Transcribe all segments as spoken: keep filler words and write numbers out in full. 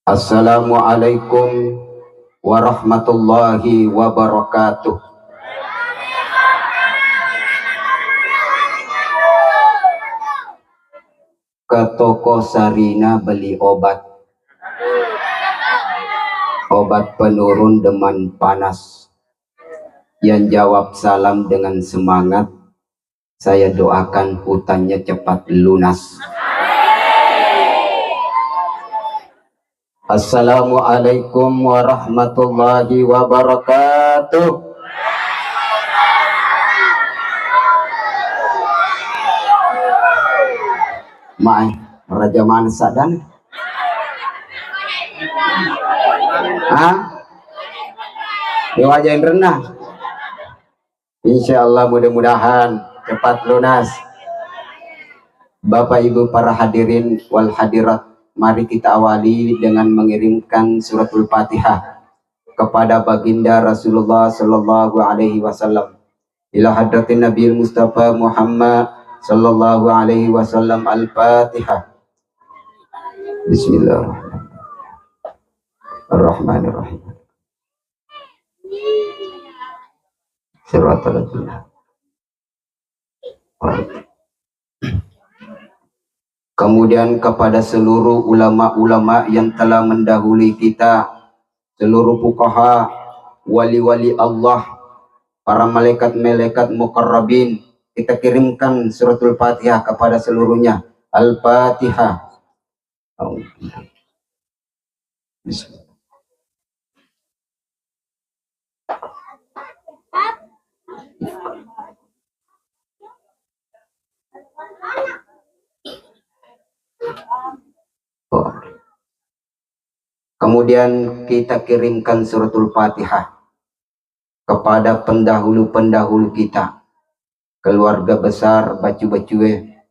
Assalamualaikum warahmatullahi wabarakatuh. Ke toko Sarina beli obat. Obat penurun demam panas. Yang jawab salam dengan semangat, saya doakan hutangnya cepat lunas. Assalamualaikum warahmatullahi wabarakatuh. Mae, raja mana sadang? Ha? Dewa Jayenrena. Insya Allah, mudah-mudahan cepat lunas. Bapak Ibu para hadirin wal hadirat, mari kita awali dengan mengirimkan suratul Fatihah kepada Baginda Rasulullah sallallahu alaihi wasallam. Ila hadratin Nabiil Mustafa Muhammad sallallahu alaihi wasallam. Al-Fatihah. Bismillahirrahmanirrahim. Siratal ladzina. Kemudian kepada seluruh ulama-ulama yang telah mendahului kita, seluruh fuqaha, wali-wali Allah, para malaikat-malaikat muqarrabin, kita kirimkan suratul Fatihah kepada seluruhnya. Al-Fatihah. Kemudian kita kirimkan suratul Fatihah kepada pendahulu-pendahulu kita, keluarga besar Bacu-Bacue,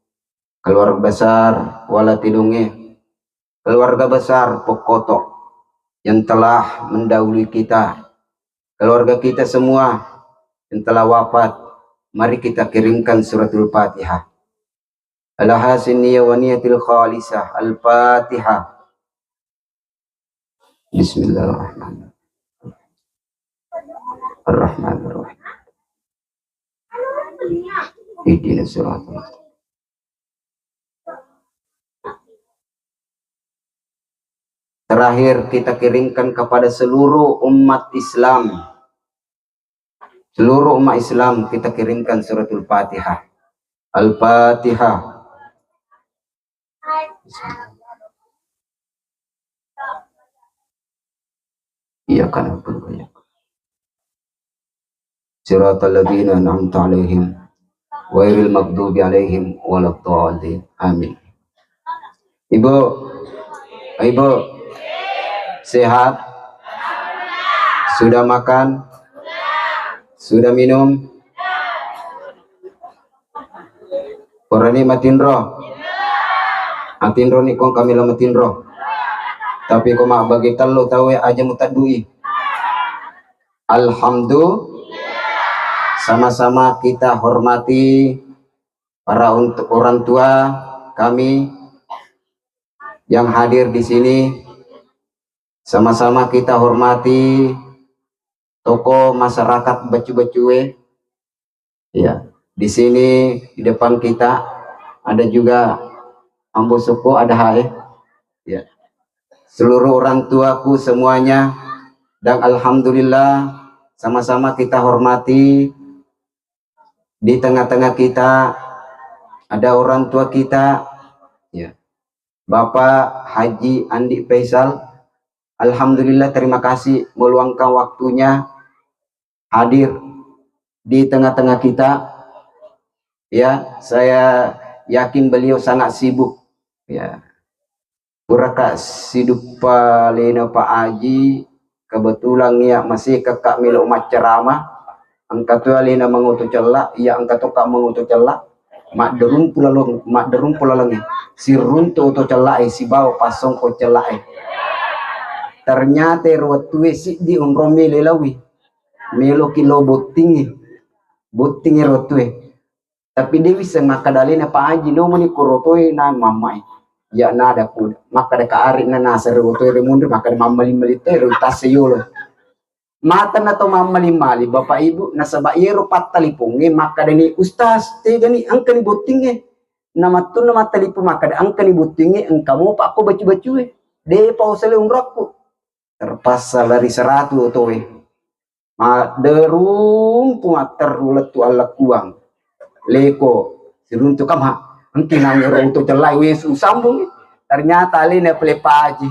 keluarga besar Wala Tedonge, keluarga besar Pokkoto yang telah mendahului kita, keluarga kita semua yang telah wafat, mari kita kirimkan suratul Fatihah. Ala hasin niyya wa niyatil khalisah. Al-Fatihah. Bismillahirrahmanirrahim. Ar-Rahmanirrahim. Ihdinas siratal mustaqim. Terakhir, kita kirimkan kepada seluruh umat Islam. Seluruh umat Islam kita kirimkan suratul Fatihah. Al-Fatihah. Iyyaka na'budu wa iyyaka. Siratal ladzina an'amta 'alaihim ghairil maghdubi 'alaihim waladdallin. Amin. Ibu, Ibu, sehat? Sudah makan? Sudah minum? Purani matinro? Atinro ni kong kami lo matinro. Tapi ko mabbagi tellu tau e aja mutaddui. Alhamdulillah. Sama-sama kita hormati para unt-, orang tua kami yang hadir di sini. Sama-sama kita hormati tokoh masyarakat Bacu-Bacue. Ya, di sini di depan kita ada juga Ambo Suko, ada Hae. Ya. Seluruh orang tuaku semuanya, dan alhamdulillah sama-sama kita hormati, di tengah-tengah kita ada orang tua kita, ya, Bapak Haji Andi Faisal. Alhamdulillah, terima kasih meluangkan waktunya hadir di tengah-tengah kita. Ya, saya yakin beliau sangat sibuk. Ya. Puraka siduppa alena Pak Aji, kebetulan iya masih kakak melo maccarama, engka tu alena mangoto cella, iya engka to ka mangoto cella, madderumpu laleng, madderumpu lalengnge, siruntu oto cella e sibawa passongko cella e. Ternyata ero wettue siddi onrong melo lawi, meloki lo bottingngi, bottingngi ero wettue. Tapi de wisseng makkada alena Pak Aji, no mani korotoe na mammae. Ya nada ku makkada ka ari na nasere oto ere munri makkada mammali-mali to ere utase yolo. Mata na to mammali-mali Bapak Ibu nasaba yero pattalipongnge makkada ni ustaz tegani engka ni bottingnge. Na mattunna mattalipong makkada engka ni bottingnge engka mopa ko bacu-bacue. De pa usale unrakku. Terpaksa lari seratu otoe. Madderung puang terru lettu allekkuang. Leko siruntu kama. Engki nangero oto cellai wesu sambung. Ternyata alena pele paji.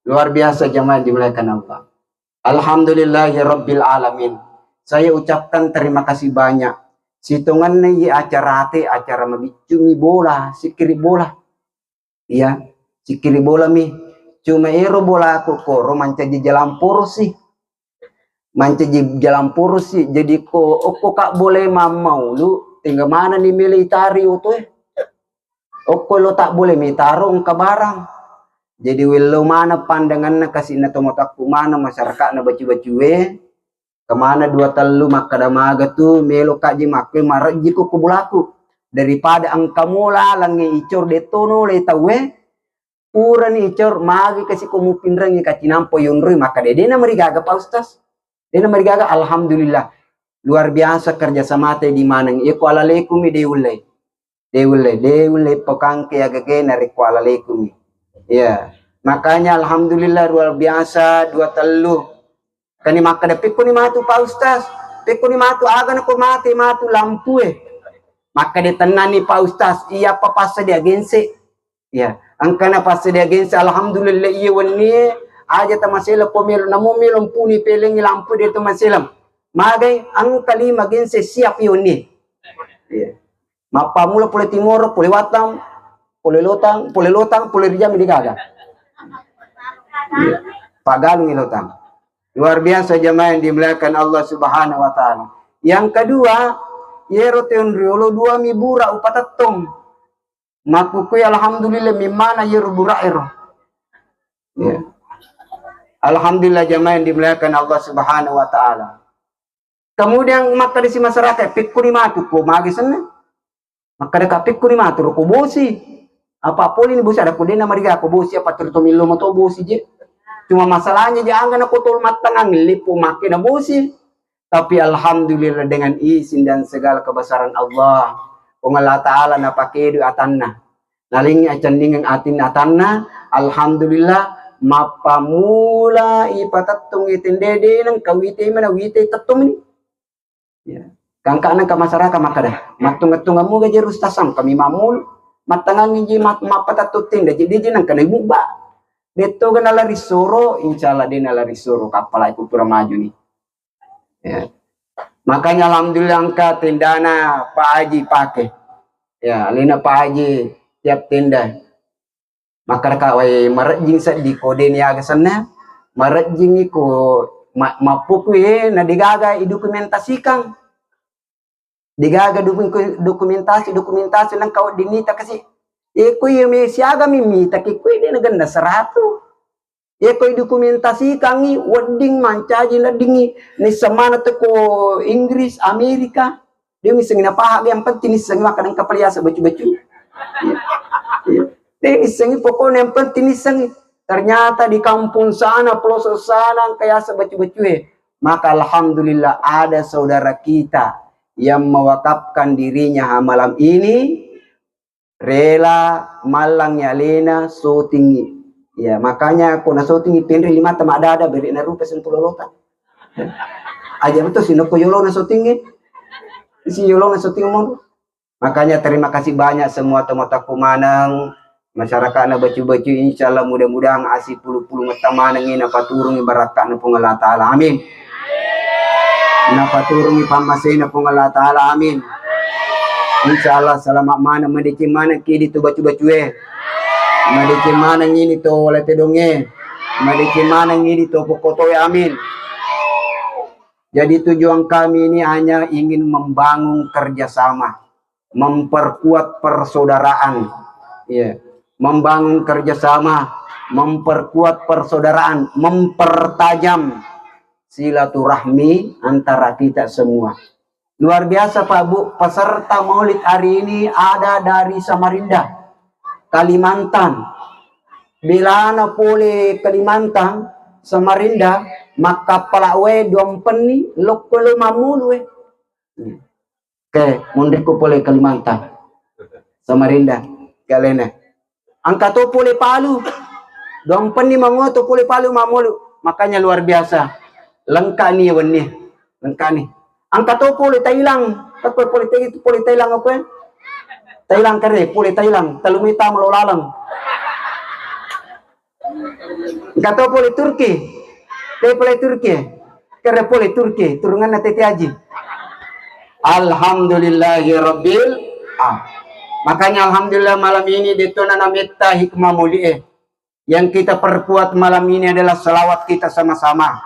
Luar biasa jamaah yang dimuliakan Allah. Alhamdulillahi rabbil alamin. Saya ucapkan terima kasih banyak. Sitonganna ye acara ate acara mabiccu mi bola, sikkiri bola. Iya, sikkiri bola mi. Cuma ero bolaku koro mancaji jalan porosi. Mancaji jalan porosi. Jadi ko okko ka bole mammaulu, tinggal mana ni mele itari otoe. Okko lo tak boleh mitaro engka barang. Jadi wello mana pandanganna kasih na tomotakku mana masyarakat na bacu-bacue. Kemana dua tellu makkada maga tu melo kaji makkue marejji ko ko bolaku daripada engka mola langnge icor de tono le tauwe. Purani icor magi kasi ko mupinrengi kacinampo yonroi makkada dena marigaga Pak Ustaz. Dena marigaga alhamdulillah. Luar biasa kerja samate di maneng iko alalekumi de ullei. De ullei, de ullei pokangke agage narekko alalekumi. Iya. Makanya alhamdulillah luar biasa dua tellu. Kani makkada pekkoni matu Pak Ustaz, pekkoni matu aga nako mate matu lampue. Makkada tennani Pak Ustaz, iya apa passadia gense. Iya, engkana passadia gense alhamdulillah iya wennie aja tamaseleng po melo namo melo mpuni pelengi lampu de tamaseleng. Magai engka lima gense siap iya wennie. Iya. Mappamula pole timoro, pole watang, pole lotang, pole lotang, pole rijami degaga. Iya. Pagalungi lotang. Luar biasa jamaah yang dimuliakan Allah Subhanahu wa Ta'ala. Yang kedua, yero teon riolo dua mi bura upatettong. Makkukui alhamdulillah mimmana yero bura ero. Ya. Alhamdulillah jamaah yang dimuliakan Allah Subhanahu wa Ta'ala. Kemudian makkada si masyarakat, pekkuni matu ko magi senna. Makkada ka pekkuni matu ko bosi. Apa poli ni bosi ada ko dena mariga ko bosi apa terito millo mato bosi je. Cuma masalahnya je angga na ko tol mattangang lipu makke na bosi. Tapi alhamdulillah dengan izin dan segala kebesaran Allah. Puang Allah Ta'ala napakedu atanna. Nalingi acenningeng atinna atanna, alhamdulillah, mappamula ipatettung itende de nengka wite mana wite tettung ni. Ya. Kangka nengka masyarakat makkada, mattung-ttung muga jeru stasang kami mamulu, mattangangi ji mat-, mappatettung tenda, jadi ji nengka naik mubba. Detto gana lari soro, insya Allah de nalari soro, kapalai ku pura maju ni. Ya. Makanya alhamdulillah engka tendana Pak Haji pake. Ya, alena Pak Haji tiap tenda. Makkadaka wae marejjing seddi ko de niaga senna, marejjing iko ma-, mappuku e na degaga idokumentasikang. Degaga doku-, dokumentasi, dokumentasi nengka wedding nita kasi. E ko iye me siaga mi mita ki kue de nagenna seratu. Yeko idokumentasikangngi wedding mancaji neddingngi nisseng maneng to ko Inggris, Amerika. De missengngi napaha, yang penting nissengngi makkada engka pale yaseng bacu-bacu. Iya. Iya. De missengngi pokoknya yang penting nissengngi. Ternyata di kampung sana, pelosok sana, engka yaseng bacu-bacu e. Maka alhamdulillah ada saudara kita yang mewakafkan dirinya ha malam ini rela mallang alena sotingngi. Ya, makanya ko na sotingngi penre limata maddada bere na rupa sentuh lolota. Aja betul sih noko yolo na sotingngi. Si yolo na soting mono. Makanya terima kasih banyak semua teman-teman maneng masyarakat na bacu-bacu, insyaallah mudah-mudahan asi pulu-pulu metta manengi na paturungi barakka na Puang Allah Ta'ala. Amin. Napaturungi pammasena Puang Allah Ta'ala. Amin. Insya Allah selamat maneng, madeceng maneng ki di tu bacu-bacue. Madeceng maneng ini to wala tedonge. Madeceng maneng ini to pokotoe. Amin. Jadi tujuan kami ini hanya ingin membangun kerjasama, memperkuat persaudaraan. Ya. Membangun kerjasama, memperkuat persaudaraan, mempertajam silaturahmi antara kita semua. Luar biasa Pak Bu, peserta Maulid hari ini ada dari Samarinda. Kalimantan. Belana pole Kalimantan, Samarinda, makkappala wae duampenni lokko lo mammulu e. Oke, munrikku pole Kalimantan. Samarinda, galena. Engka to pole Palu. Duampenni mangoto pole Palu mammulu. Makanya luar biasa. Lengkani wenni. Lengkani. Engka to pole Thailand. Kakko pole Thai-, pole Thailand apa? Thailand kare, pole Thailand. Telu mita melo laleng. Engka to pole Turki. Te pole Turki. Kere pole Turki, turunganna Tete Aji. Alhamdulillahi rabbil ah. Makanya alhamdulillah malam ini detona nametta hikmah mulie. Yang kita perkuat malam ini adalah salawat kita sama-sama.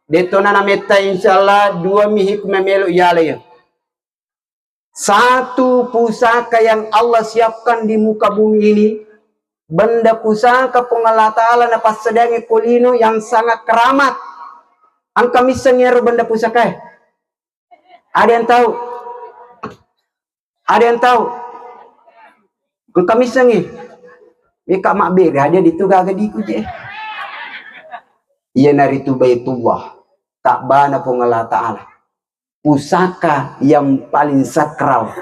Detona nametta insyaallah dua mi hikmah melo yale ya. Satu pusaka yang Allah siapkan di muka bumi ini, benda pusaka Puang Allah Ta'ala napassadiangi ko lino yang sangat keramat. Engka misseng ero benda pusaka e? Ada yang tahu? Ada yang tahu? Engka missengi? Meka mabbere, ada ditu gaga diku je. Iyanaritu Baitullah, Ka'bana Puang Allah Ta'ala. Pusaka yang paling sakral.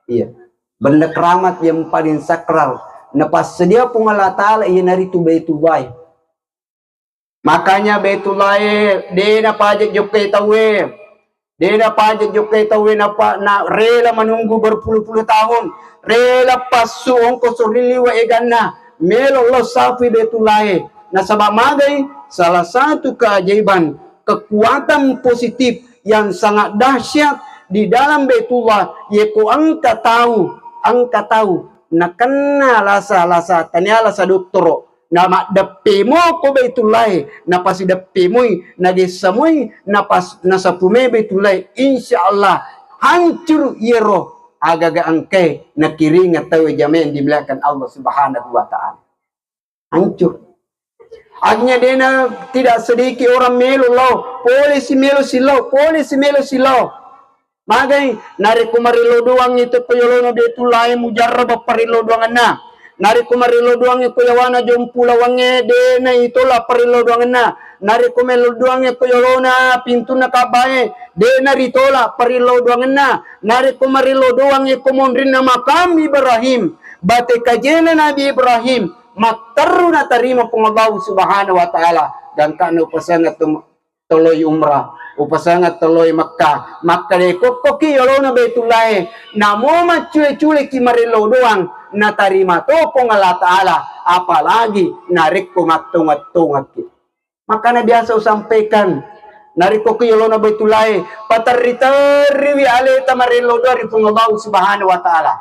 Iya. Benda keramat yang paling sakral. Napassedia Puang Allah Ta'ala iyanaritu Baitullah. Makanya Baitullah e, de napaja jokkai tauwe. De napaja jokkai tauwe napa, na rela menunggu berpuluh-puluh tahun. Rela passu ongkoso ri liwe eganna. Melo lo sapi Baitullah e. Nasaba magai salah satu keajaiban, kekuatan positif yang sangat dahsyat di dalam Baitullah. Yeko engka tau, engka tau nakenna lasa-lasa, tania lasa dottoro, na maddeppe mo ko Baitullah e, napasideppe moi, nagessa moi, napas-, nasapu mai Baitullah e, insya Allah hancur iyaro agaga engkae nakiringa tau jamaah yang dimuliakan Allah Subhanahu wa Ta'ala. Hancur. Akhirnya dena tidak sedikit orang melo lao, polisi melo silao, polisi melo silao. Magai, narekko marillo doang itu ko yolona Baitullah e mujarraba parillo doangenna. Narekko marillo doang ko yawana jompu lawangnge, de naitola parillo doangenna. Narekko marillo doang ko yolona pintunna Ka'bah e, de naritola parillo doangenna. Narekko marillo doang ko monrinna makam Ibrahim, bate kajena Nabi Ibrahim, matteru natarima Puang Allah Subhanahu wa Ta'ala. Gangkana upasangeng toloi umrah, upasangeng toloi Makkah. Makkeda kokkoki yolona Baitullah e, namo maccule-culeki marillo doang, natarima to Puang Allah Ta'ala, apalagi narekko mattongeng-tongengki. Makanya biasa usampaikan, narekko ki yolona Baitullah e, paterri-terriwi aleta marillo doang ri Puang Allah Subhanahu wa Ta'ala.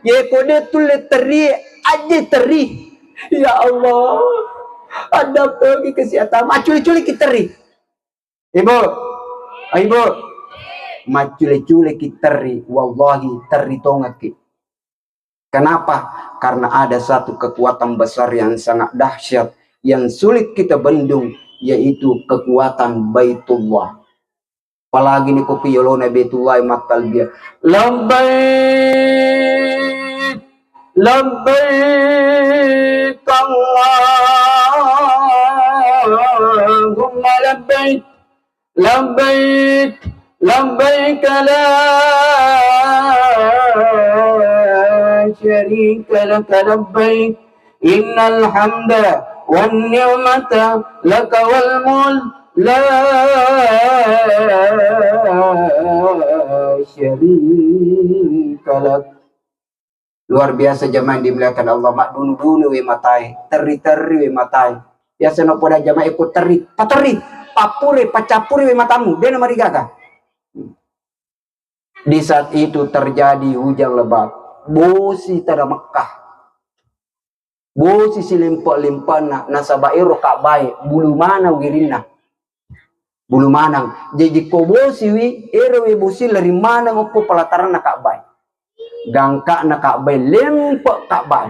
Yeko de tulle terri, aje terri. Ya Allah, addapogi kesehatan. Maccule-culeki terri. Ibu, Ibu, maccule-culeki terri, wallahi terri tongekki. Kenapa? Karena ada satu kekuatan besar yang sangat dahsyat, yang sulit kita bendung, yaitu kekuatan Baitullah. Apalagi ni kopi yolona Baitullah mattalbiyah. Labbaik, labbaik, Allahumma labbaik, labbaik, labbaik, la syarika laka labbaik. Innal hamda wan ni'mata laka wal mulk la syarika lak. Luar biasa jamaah yang dimuliakan Allah, maddunu-dunu we matae, terri-terri we matae. Biasa no poda jamaah eko terri, paterri, papure, pacappuri we matamu, dena marigaga. Di saat itu terjadi hujan lebat, bosi tana Mekkah. Bosi silempe-lempenna, nasaba ero Ka'bae bulu maneng wirinna. Bulu maneng. Jaji ko bosiwi, ero we bosi lari maneng okko pelataranna Ka'bae. Gangkana Ka'bae, lempe Ka'bae.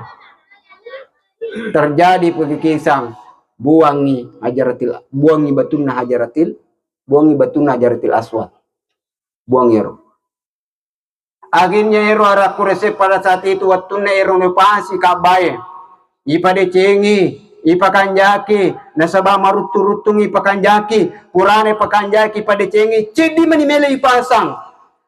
Terjadi perkikisang, buangi Hajaratil, buangi batunna Hajaratil, buangi batunna Hajaratil Aswad. Buang ero. Akhirnya ero arakku rese pada saat itu, wettunna ero nupasi Ka'bae, ipadecengi, ipakanjaki, nasaba maruttu-ruttungi ipakanjaki, purana ipakanjaki, padecengi, ceddi mani melo ipasang.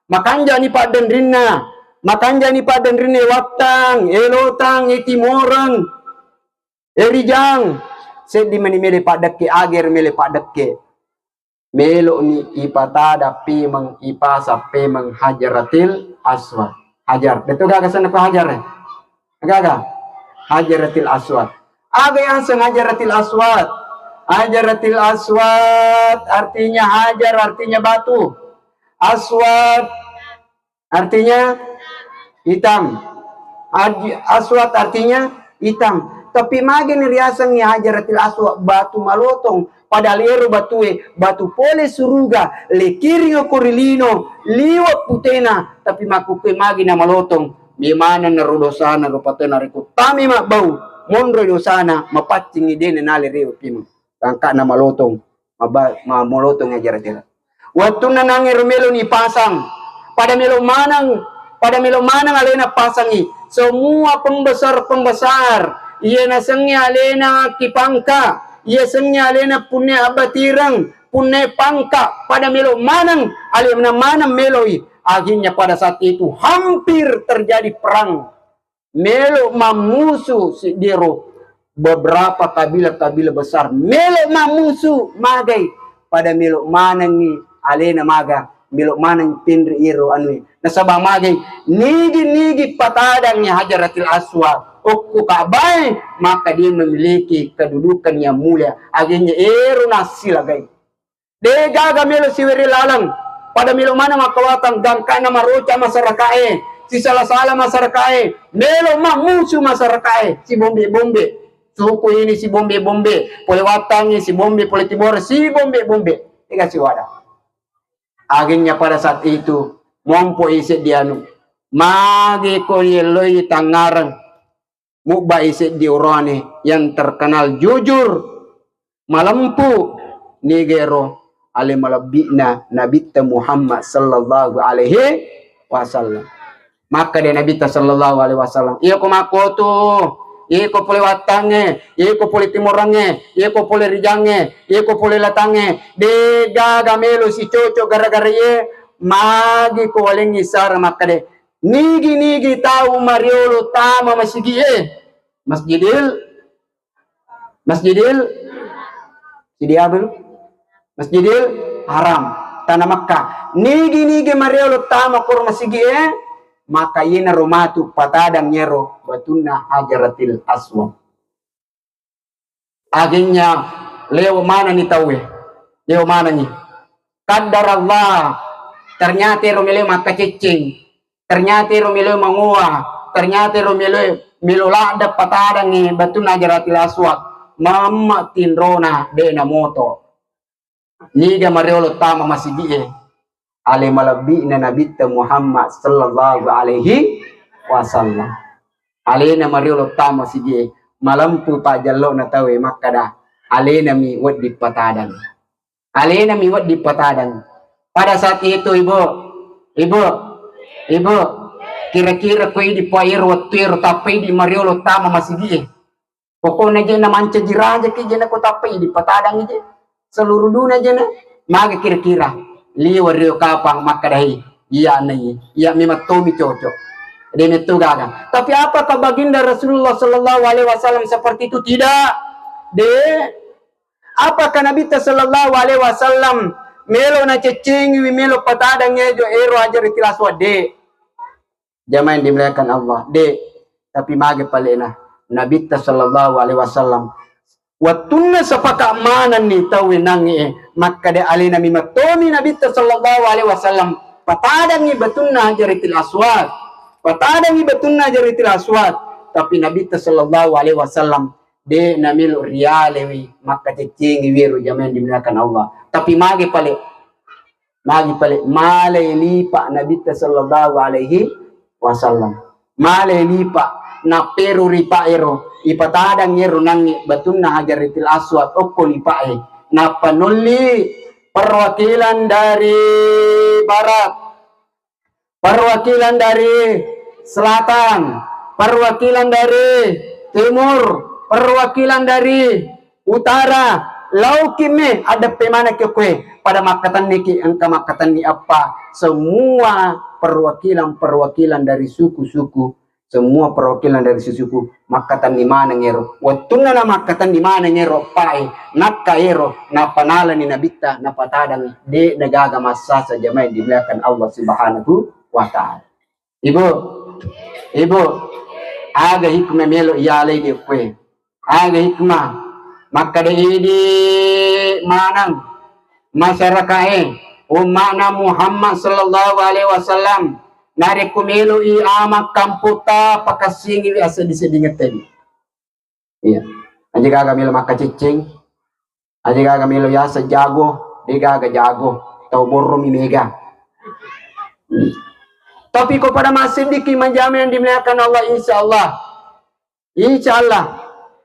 Makanjani paddenrinna, makanjani paddenrinna wattang, elotang, itimoreng, erijang, seddi mani melo paddekke, ager melo paddekke. Melo'ni ipatada pemeng, ipasang pemeng Hajaratil Aswad. Hajar. Detu gaga senna ko Hajar, eh? Gaga? Hajaratil Aswad. Aga yang seng Hajaratil Aswad? Hajaratil Aswad artinya hajar, artinya batu. Aswad artinya hitam. Aj-, aswad artinya hitam. Tapi magani riasengngi Hajaratil Aswad, batu malotong. Padahal ero batue, batu pole suruga, lekiring ko ri lino, liwa putena, tapi makkukue magi na malotong. Memana naro dosana rupa tena reko tame mabbau, monroi dosana, mapaccingi dena nale rewe pino. Gangkana malotong. Maba-, ma-, molotong aja rajana. Wettunna nangero melo ni pasang, pada melo maneng, pada melo maneng alena pasangi. Semua pembesar-pembesar, iya nasengnge alena ki pangka, iya sengnge alena punne abbatireng, punne pangka, pada melo maneng, alena maneng meloi. Akhirnya pada saat itu hampir terjadi perang. Melo mammusu siddi ero beberapa kabila-kabila besar, melo mammusu, magai pada melo manengngi alena, maga melo maneng penre iyaro anue. Nasaba magai nigi-nigi patadangngi Hajaratil Aswad okko Ka'bae, maka dia memiliki kedudukan yang mulia. Akhirnya ero nassilagai. De gaga melo siwere laleng, pada melo maneng makkawatang gangkana maroca masyaraka'e, sisala-sala masyaraka'e, melo mammusu masyaraka'e, sibombe-bombe. Suku ini sibombe-bombe, pole wattangngi sibombe, pole timoro sibombe-bombe. Ega siwada. Akhirnya pada saat itu, mompo ise dianu. Magi ko yelloi tangngareng. Mubbai seddi oroane yang terkenal jujur, malempu, nigero ale malebbi'na Nabitta Muhammad sallallahu alaihi wasallam. Makkeda Nabitta sallallahu alaihi wasallam, "Iya ko makkotu, iya ko pole wattangnge, iya ko pole timorangnge, iya ko pole rijangnge, iya ko pole latangnge, de gaga melo sicoco gara-gara iye, magi ko walengngi sara makkeda, nigi-nigi tau mariolo tama masigi'e." Masjidil, Masjidil, Sidi Abdul, Masjidil Haram, tanah Makkah. Nigi-nigi mariolo tama koro masigi'e, maka iyenaro matu patadang iyaro batunna Hajaratil Aswad. Akhirnya lewo manenni tauwe, lewo manenni. Qaddarallah, ternyata ero melo makkacecceng. Ternyata ero melo mangoa, ternyata ero melo, melo ladde patadangngi batunna Hajaratil Aswad, mamma tinrona de namoto. Niga mariolo tama masigi'e, ale malebbi'na Nabitta Muhammad sallallahu alaihi wasallam. Alena mariolo tama masigi'e, malempu pajjallona tauwe makkeda, alenami wedding patadang. Alenami wedding patadang. Pada saat itu, Ibu, Ibu, Ibu, kira-kira ko idi poairo wettu ero tappa idi mariolo tama masigi'e. Pokokna je na mancaji raja ki je na ko tappa idi patadang je. Seluruh dunia je na. Maga kira-kira. Liwa rio kapang makkadai. Iya nai. Iya memang tomi cocok. De metto gaga. Tapi apakah Baginda Rasulullah sallallahu alaihi wasallam seperti itu? Tidak. De. Apakah Nabitta sallallahu alaihi wasallam melo naceccengiwi, melo patadang ejo ero Hajaratil Aswad? De. Jamaah yang dimuliakan Allah, de. Tapi mage palena Nabitta sallallahu alaihi wasallam, wettunna sapaka manenni tau wenangnge, makkada alena mi mattomi Nabitta sallallahu alaihi wasallam patadangngi batunna Hajaratil Aswad, patadangngi batunna Hajaratil Aswad, tapi Nabitta sallallahu alaihi wasallam de namelo rialewi, makkaceccengiwi ero, jamaah yang dimuliakan Allah. Tapi mage pale, magi pale, malai lipa Nabitta sallallahu alaihi wasallam. Malai lipa, nappero ripa ero, ipatadang ero nangnge batunna Hajaratil Aswad okko lipa e. Nappa nolli perwakilan dari barat. perwakilan dari selatan, perwakilan dari timur, perwakilan dari utara, lauki me adeppe manekki kue, pada makkatenniki engka makkatenni eppa, semua perwakilan-perwakilan dari suku-suku, semua perwakilan dari suku makkatenni maneng ero. Wettunna na makkatenni maneng ero eppae, nakka ero napanalani nabitta, napatadang, de nagaga massasa jamaah dimuliakan Allah Subhanahu wa Ta'ala. Ibu, ibu, aga hikmah melo iyalai di kue? Aga hikmah? Makkeda idi maneng masyarakae, umma'na Muhammad sallallahu alaihi wasallam, narekko melo i ama kamputta, pakassingiwi asseddi-seddingetta idi. Iya. Aja gaga melo makkaciccing, aja gaga melo yaseng jago, de gaga jago, tau borromi mega. Tapi ko pada masseddiki majama yang dimuliakan Allah, insya Allah, insya Allah,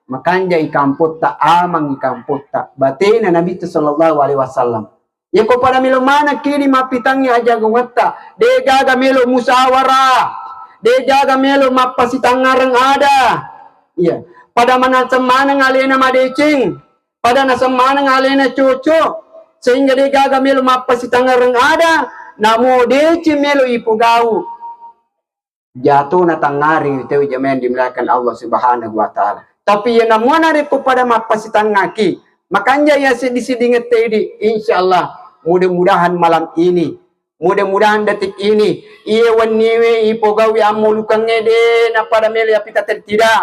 makanja i kamputta, amang i kamputta, batena Nabi sallallahu alaihi wasallam. Yako pada melo manekki idi mappitangngi ajagongetta, de gaga melo musawara, de gaga melo mappasitangngareng ada. Iya, pada manaseng maneng alena madeceng, pada naseng maneng alena cocok, sehingga de gaga melo mappasitangngareng ada, namo deceng melo ipogau. Jatona tangngaring tau jamaah yang dimuliakan Allah Subhanahu wa Ta'ala. Tapi iya namua narekko pada mappasitangngaki, makanja iya seddi-seddingetta idi, insya Allah, mudah-mudahan malam ini, mudah-mudahan detik ini, iya wenniwe ipogauwi ammulukengnge de napada melo yappita, tidak,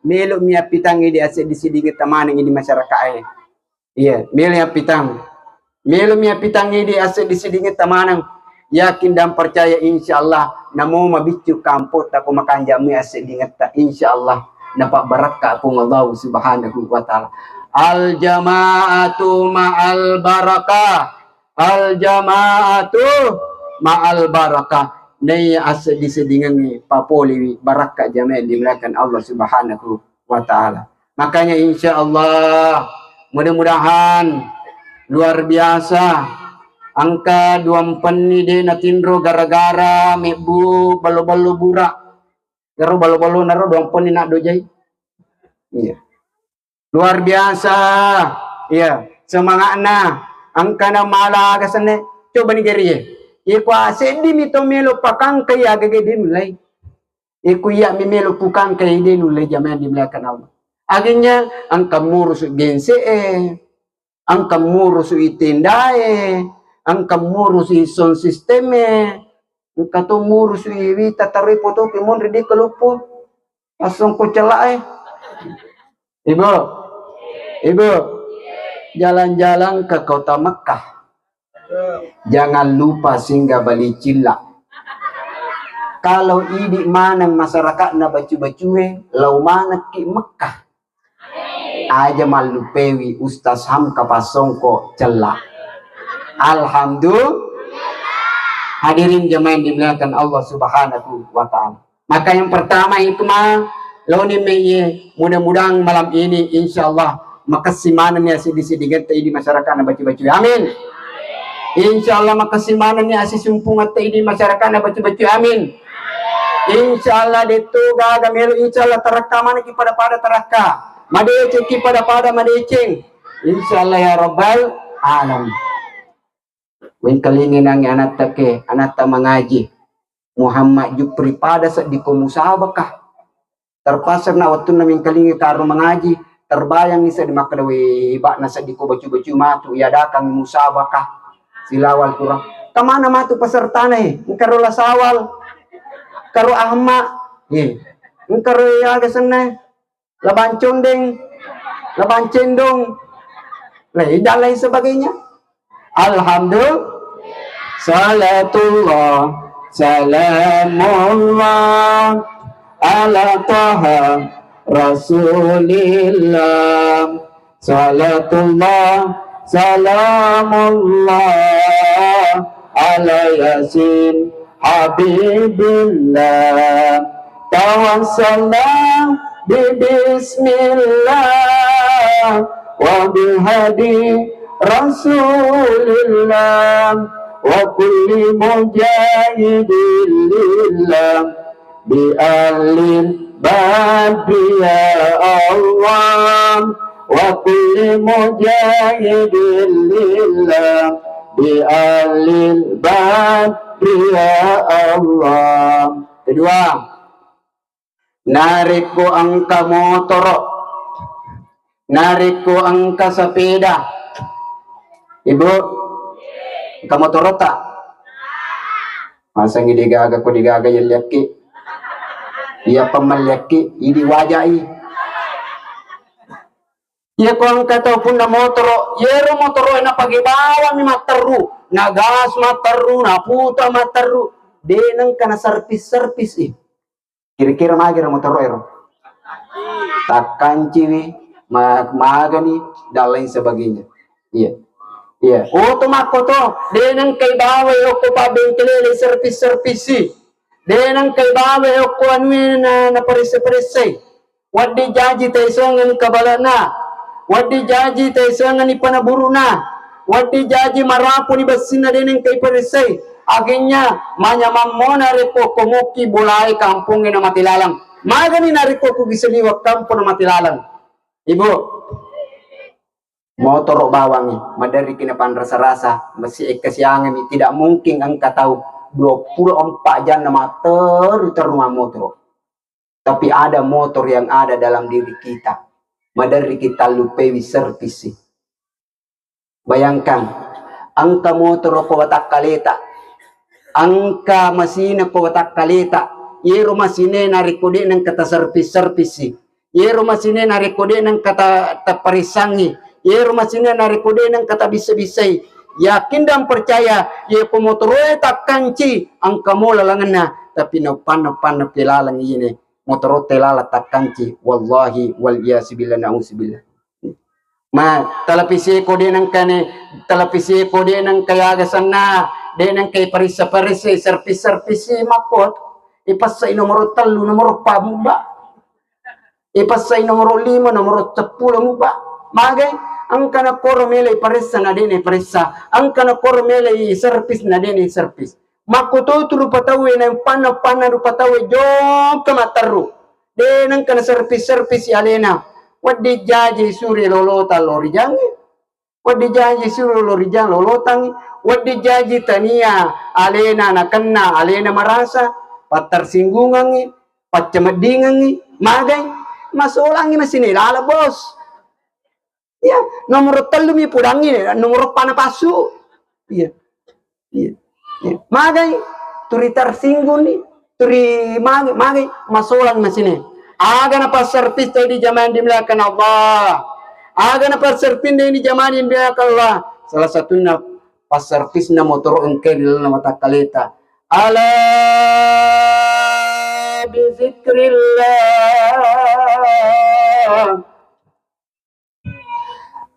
melo mi yappitangngi di aseddi-seddingetta maneng di masyarakae. Iya, melo yappitang. Melo mi yappitang idi asseddi-seddingetta maneng. Yakin dan percaya, insya Allah, namo mabiccu kamputta ko makanja mi asseddingetta, insya Allah, napabbarakka Puang Allah Subhanahu wa Ta'ala. Al jama'atu ma'al barakah. Al jama'atu ma'al barakah. Naiya asseddi-seddingengnge papoliwi barakka jamaah yang dimuliakan Allah Subhanahu wa Ta'ala. Makanya insya Allah, mudah-mudahan luar biasa. Engka duampenni de natinro gara-gara mebbu ballo-ballo bura. Ero ballo-ballo naro duampenni naddojai. Iya. Luar biasa. Iya, semangatna. Engkana mala aga senne. Coba ni geri ye. Iko aseddi mi to melo pakangkai aga ge de nullei. Iko iya mi melo pukangkai de nullei jamaah yang dimuliakan Allah. Akhirnya engka murusu gense e, engka murusu tendae, engka murusu sound system e, engka to murusu wita taroi foto ke monri de keloppo. Langsung ku celak e. Ibu, ibu, jalan-jalan ke kota Mekah. Jangan lupa singgah Bali Cilla. Kalau idi maneng masyarakatna bacu-bacue, lao manekki Mekah. Aja mallupewi Ustaz Hamka Passongko Cella. Alhamdulillah. Hadirin jamaah yang dimuliakan Allah Subhanahu wa Ta'ala. Maka yang pertama hikmah, laoni meiye, mudah-mudahan malam ini insya Allah makessing manenni asiddi-siddingetta idi masyarakat na bacu-bacu. Amin. Insya Allah makessing manenni asisumpungetta idi masyarakat na bacu-bacu. Amin. Insya Allah detto gaga melo, insya Allah tarakka maneki pada-pada tarakka, madecengki pada-pada madeceng. Insya Allah ya Rabbal Alamin. Wengkalingi nangi anatta ke, anatta mangaji. Muhammad Jupri pada seddi ko musabakah. Terpaksa na wettunna mengkalingi karo mangaji, terbayang ise di makkeda, "We, ba'na seddi ko bacu-bacu matu, iadakang musabakah silawal kurang." Kamana matu pesertana e? Engkaro La Sawal, engkaro Ahma, ye, engkaro aga senna, Labang Condeng, Labang Cendong, le, dan lain sebagainya. Alhamdulillah. Salatullah, salamullah, ala Taha Rasulillah. Salatullah, salamullah, ala Yasin Habibillah. Tawassalna bi bismillah wa bihadi Rasulillah. وكل مجاهد لله بأهل البدر يا الله، وكل مجاهد لله بأهل البدر يا الله. Kedua, narekko engka motoro, narekko engka sepeda, Ibu, engka motoro ta? Masangi degaga ko degaga yelliakki. Iya pemmelliakki, idi wajai. Iya ko engka tau punna motoro, yero motoro e napake bawami matteru, nagas matteru, naputa matteru, de nengka na servis-servis i. Kira-kira magero motoro ero? Takkanciwi, ma-, magani, dan lain sebagainya. Iya. Iya. Oto makko to, de nengkai bawa okko pabbengkelele servis-servisi. De nengkai bawa okko anue na, na paresse-paressai. Wedding jaji taisengeng kabalana. Wedding jaji taisengeng panaburuna. Wedding jaji marapuni bessinna de nengkai paressai. Akhirnya manyamammo narekko ko mokki bolae kampongnge na mate laleng. Magani narekko ku giseliweng kampong na mate laleng. Ibu, motoro bawangngi, maderriki napanrasa-rasa, masi ekkasiangemi, tidak mungkin engka tau dua puluh empat jam na matteru-teru mammotoro. Tapi ada motor yang ada dalam diri kita. Maderriki tallupewi servis i. Bayangkan, engka motoro ko watakkaleta, engka masine ko watakkaleta, yero masine narekko de nengka taservis-servisi, yero masine narekko de nengka ta-, taparissangi, yero masine narekko de nengka tabissa-bissai, yakin dan percaya, yeko motoroe takkanci, engka mo lalengenna, tapi nauppanna-uppanna pelaleng iyene, motorote laleng takkanci, wallahi wal iyasubillah, nauzubillah. Ma, televisi ko de nengkane, televisi ko de nengka yaga senna, de nengka iparissa-parissa, servis-servisi makko, ipessai nomoro tellu, nomoro empat mubba. Ipessai nomoro lima, nomoro seppulo mubba. Magai, engka nakkoro mele iparessa na de na iparessa, engka nakkoro mele iservis na de na iservis. Makko to tu rupa tauwe na empanna-empanna rupa tauwe jokka matteru. De nengka na servis-servisi alena. Wedding jaji sure lolota lorijangngi. Wedding jaji suro lorijang lolotangngi, wedding jaji tania alena nakenna, alena marasa, pattersinggungengngi, paccameddingengngi, magai, masolangngi masine lala, Bos. Iya, nomoro tellu mi pudangngi, nomoro pana passu. Iya. Iya. Iya. Magai, turi tersinggung ni, turi magai, magai, masolang masine. Aga na passervis tadi jamaah yang dimuliakan Allah. Aga na passervis tadi jamaah yang dimuliakan Allah. Salah satunya passervisna motoro engke di dalam mata kaleta. Ala bizikrillah.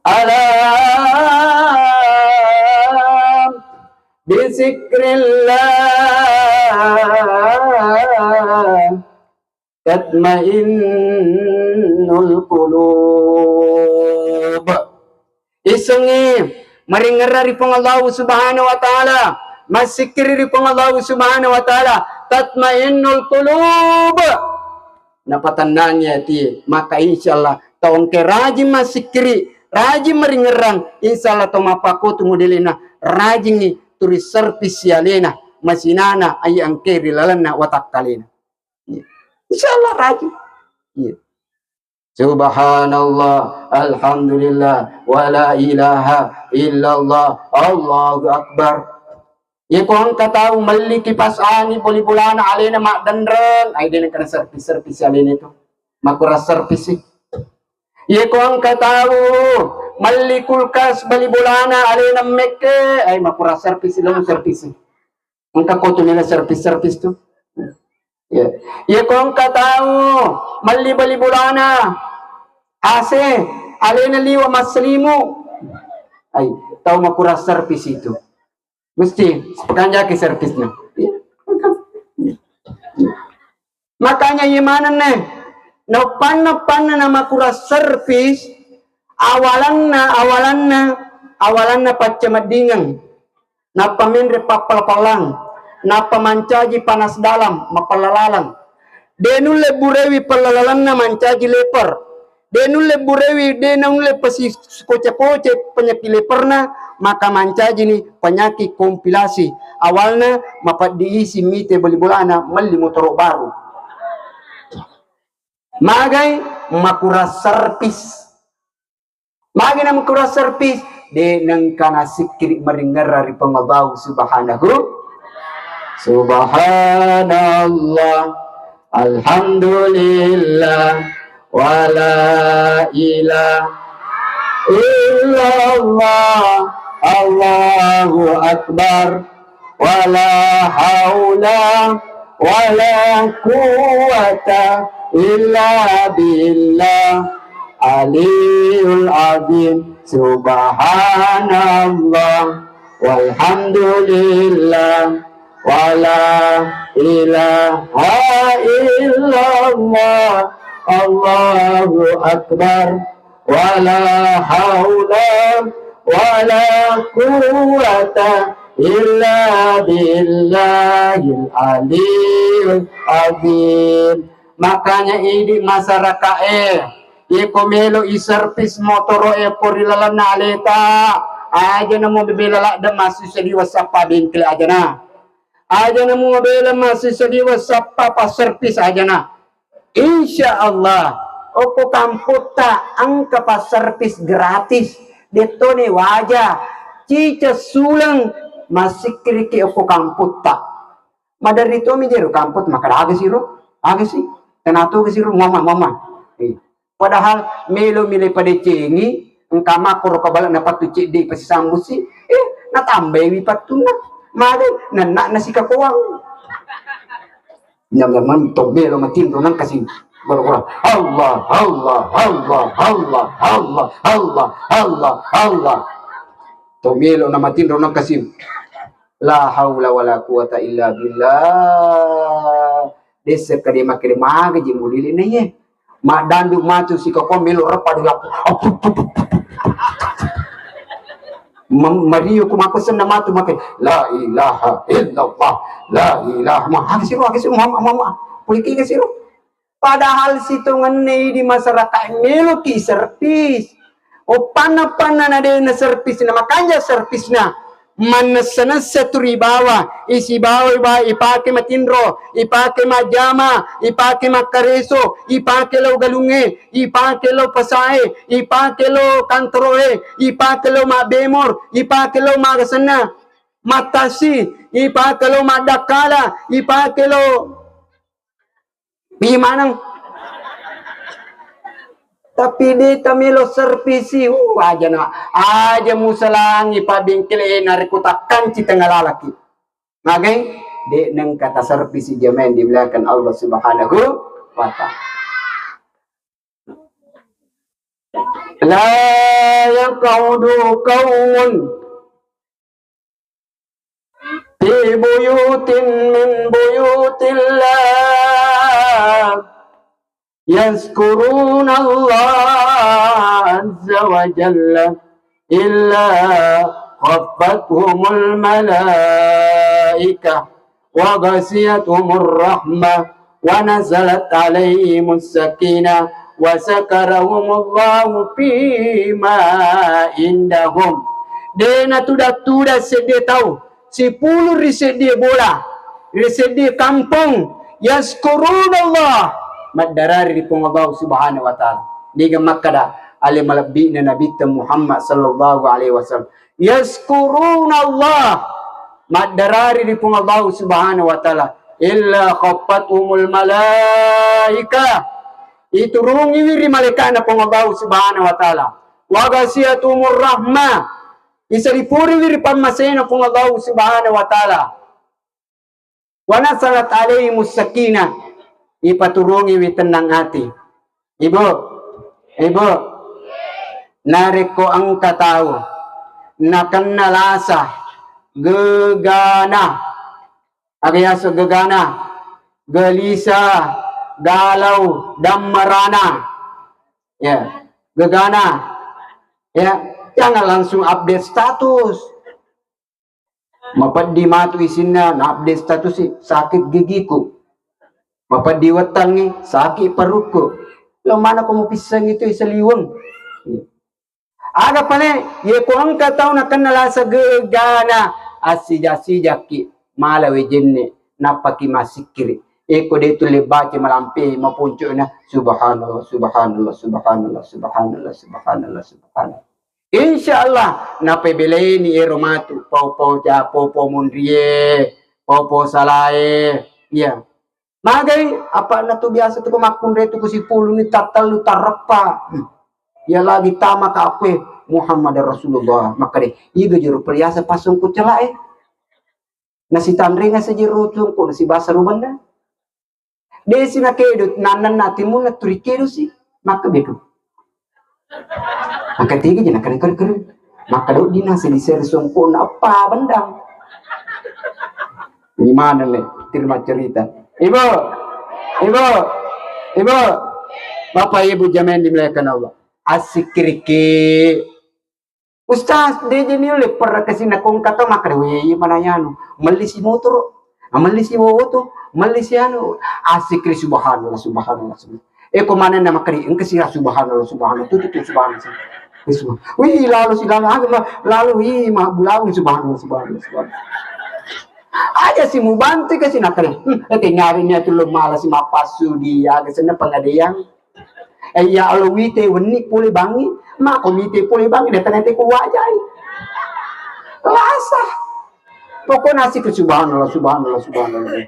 Ala bizikrillah tatmainnul qulub. Isengngi maringerra ri Puang Allahu Subhanahu wa Ta'ala, massikkiri ri Puang Allahu Subhanahu wa Ta'ala, tatmainnul qulub. Napatennangi atie, maka insyaallah tau engke rajin massikkiri, rajin maringerrang, insyaallah tau mappakkotu modelena, rajingngi turi servis sialena, masinana, ai engke ri lalenna watakkalena. Iya. Insyaallah rajin. Iya. Subhanallah, alhamdulillah, wala ilaha illallah, Allahu akbar. Iyako engka tau melli kipas angin boli bolana alena maddenreng, ai de nengka servis-servis alena itu. Makurang servis sih. Iyako engka tau melli kulkas bali bolana alena mekke, ai makurang servis, lo servis sih. Engka ko tu mela servis-servis tu. Ya. Iyako engka tau melli bali bolana A C, alena liwa masselimu. Ai, tau makurang servis itu. Mesti sepekanjaki servisnya. Iya. Makanya iya maneng ne, nauppanna-uppanna namakurang servis, awalanna, awalanna, awalanna paccameddingeng. Nappa menre pappala-palang, nappa mancaji panas dalam, mapella laleng. De nulle burewi pella lalenna mancaji leper. De nulle burewi, de nulle pasi koca-koca penyakit leperna, maka mancajini penyakit kompilasi. Awalna mapeddi isi mite beli bolana, melli motoro baru. Magai makurang servis. Magi na makurang servis, de nengka nasikkiri maringerra ri Puang Allahu Subhanahu. Subhanallah, alhamdulillah, wala ilaha illallah, Allahu Akbar. Wala haula wala quwwata illa billah aliyul azim. Subhanallah walhamdulillah wala ilaha illallah, Allahu akbar. Wala haula wala quwwata illa billahil aliyil azim. Makanya idi masyarakae, iko melo iservis motoro'e pori lalenna aleta, aja namo bebela ladde massu sediwa sappa bengkel ajana. Aja namo bela massu sediwa sappa passervis ajana. Insya Allah, okko kampotta engka passervis gratis, dettone waja, cica suleng, massikkiriki okko kampotta. Maderri tomi jero kampot makkada aga siro, aga si, tenato aga siro, mama, mama. Eh, padahal melo mile padecengi, engka makkoro kabala na pattu cedde pasisambusi, eh, natambaiwi pattunna. Mage, nenna nasikakoang. Nyam-nyam to melo matinro nang kasi gora-gora. Allah, Allah, Allah, Allah, Allah, Allah, Allah, Allah. To melo na matinro nang kasi. La haula wala quwata illa billah. Dessa kade makede mage je mulili na ye. Maddandu matu sikoko melo repa di lapu. Mem-, Mario ku mako senna matu make, la ilaha illallah, la ilaha, ma, aga siro, aga siro, mama, mama, poliki aga siro. Padahal sitongenna idi masyarakat meloki servis. Oppanna-panna na de na servisna, makanja servisna. Mannessa-nessa tu ri bawa, isi bawa, bawa ipake matinro, ipake majjama, ipake makkareso, ipake lao galungnge, ipake lao pasae, ipake lao kantoroe, ipake lao mabbemor, ipake lao magasenna, mattasi, ipake lao maddakkala, ipake lao pi maneng. Tapi de tamelo servisi, uh, aja na, aja musalangi pabbengkele narekko takkanci tengnga lalaki. Magai? De nengka taservisi jamaah yang dimuliakan Allah Subhanahu wa Ta'ala. La yaq'udu qaumun fi buyutin min buyutillah yazkuruna Allah azza wa jalla illa khaffathumul malaikah wa ghasyiyathumur rahmah wa nazalat alaihimus sakinah wa zakarahumullahu fima indahum. De natuda-tuda sedde tau, sipulung ri seddie bola, ri seddie kampong, yazkurunallah, maddarari ri Puang Allah Subhanahu wa Ta'ala. Niga makkada ale malebbi'na Nabitta Muhammad sallallahu alaihi wasallam, yazkurunallah, maddarari ri Puang Allah Subhanahu wa Ta'ala, illa khaffathumul malaikah, iturungiwi ri malaika'na Puang Allah Subhanahu wa Ta'ala, wa ghasyiyathumur rahmah, isalipuriwi ri pammasena Puang Allah Subhanahu wa Ta'ala. Wa nazalat alaihimus sakinah, ipaturungiwi tennang ati. Ibu, ibu, narekko engka tau nakenna lasa, gegana, aga yaso gegana, gelisah, galau, dammarana, ya, gegana, ya, jangan langsung update status. Mapeddi matu isinna na-update status i, sakit gigiku. Mapeddi wettangngi, sakit perutku. Lo mana ko mupissengi tu isaliweng. Aga pale, ye ko engka tau nakenna lasa gegana, assija-sijakki, mala wejenne, nappaki massikkiri. Eko de tulle baca malampe maponcona, subhanallah, subhanallah, subhanallah, subhanallah, subhanallah, subhanallah. Insya Allah, napebeleni ero matu, pau-pau ja, pau-pau monrie, pau-pau salae, iya. Magai, apa na tu biasa tu ko makkunrai tu ko sipulung ni tattellu tareppa. Hmm. Iya lagi tama ka akue Muhammad Rasulullah. Makkade, iga jero perhiasa pasung ku celae. Nasitanrenga sejero sungku, nasibasa rubanda. Desi nakedo, nananna timunna turi kedo si, makka bedo. Makka tege je nakare-kare-kare. Makka dodi nasi diseri songkona apa bendang. Gimana nih? Terima cerita. Ibu, ibu, ibu, bapak ibu jamaah yang dimuliakan Allah. Asikiriki. Ustaz, de je ni ulle perra kasi nakongka to makkeda, "Weh, iya mana yanu, melli si motoro, ah, melli si wowoto, melli si anu, asikri subhanallah, subhanallah, subhanallah." Eh, ko manenna makkeda, engka si subhanallah, subhanallah, tutu tu subhanallah, subhanallah. Wih, lalu si lalu, ah, ma-, lalu, wih, ma bulawing subhanallah, subhanallah, subhanallah. Aja si mubantu kasi nakkeda, hmm, eh, tengari ni atu lo mala si mappasu di aga senna pengadeyang. Eh, iya, alo wite wenni pole bangi, mako mite pole bangi, data nete ko wajai. Lasa. Pokoknya asik subhanallah, subhanallah, subhanallah.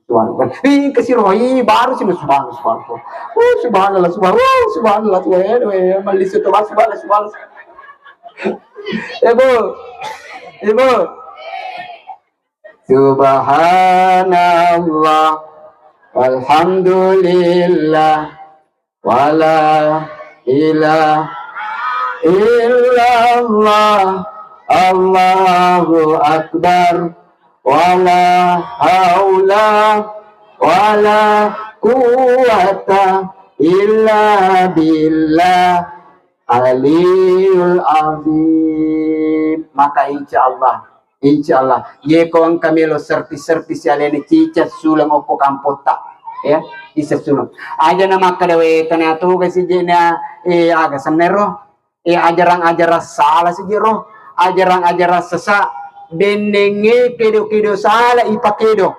Subhanallah. Ih, kesiroi, baru sih subhanallah, subhanallah. Uh, subhanallah, subhanallah, uh, subhanallah, subhanallah, eh, eh, malisu tuh, subhanallah, subhanallah. Ibu, ibu. Subhanallah, walhamdulillah, wala ilaha illallah, Allahu Akbar, wala haula wala quwwata illa billah aliyul azim. Maka insya Allah, insya Allah, yeko engka melo servis-servis si alena cica suleng okko kampotta, ya, isa suleng. Aja na makkeda we tania toga si jena, eh, aga sennero, eh, ajarang-ajarang sala si jero, ajarang-ajarang sesa, bennenge kedo-kedo sala ipakedo.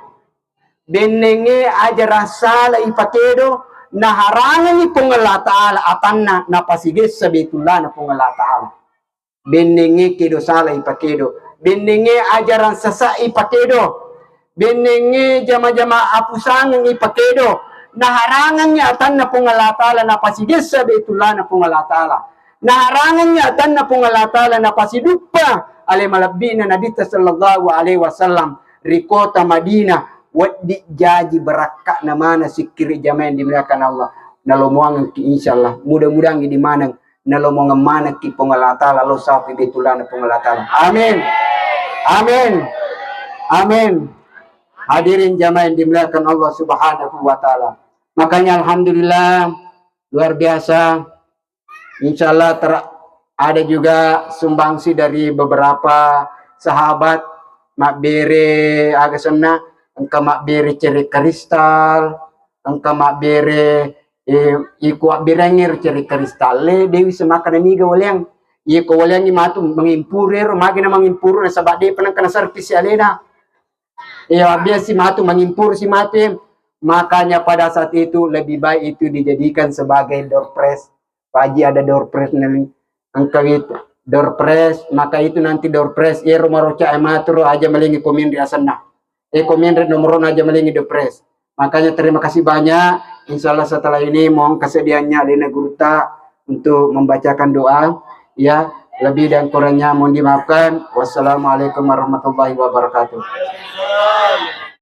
Bennenge ajarang sala ipakedo, naharangengi Puang Allah Ta'ala atanna, napasigessa Baitullana Puang Allah Ta'ala. Bennenge kedo sala ipakedo. Bennenge ajarang sesa ipakedo. Bennenge jama-jama apusangeng ipakedo. Naharangengi atanna Puang Allah Ta'ala, napasigessa Baitullana Puang Allah Ta'ala. Naharangengi atanna Puang Allah Ta'ala, napasiduppa ale malebbi'na Nabitta sallallahu alaihi wasallam ri kota Madinah, wedding jaji barakka'na maneng sikkiri jamaah yang dimuliakan Allah. Nalomoangengki insyaallah. Mudah-mudahan idi maneng nalomoangeng manengki Puang Allah Ta'ala, lo sapi Baitullana Puang Allah Ta'ala. Amin. Amin. Amin. Hadirin jamaah yang dimuliakan Allah Subhanahu wa Ta'ala. Makanya alhamdulillah, luar biasa. Insya Allah ter-, ada juga sumbangsi dari beberapa sahabat, mabbere aga senna, engka mabbere cere kristal, engka mabbere, eh, iko abberengnge ro cere kristal, le, dewi semakana niga waleang. Iko waleangi matu mangimpuru ero, magi na mangimpuru nasaba depa nengka naservis alena. Iya, biasa si matu mangimpuru si matu, em. Makanya pada saat itu lebih baik itu dijadikan sebagai door prize. Pak Haji ada door prize nali. Engka itu door prize, maka itu nanti door prize. Ero maroca e maturu aja malingi komen ri asenna. Eh, komen ri nomorona aja malingi door prize. Makanya terima kasih banyak. Insya Allah setelah ini mohon kesediaannya alena guruta untuk membacakan doa. Ya, lebih dan kurangnya mohon dimaafkan. Wassalamualaikum warahmatullahi wabarakatuh.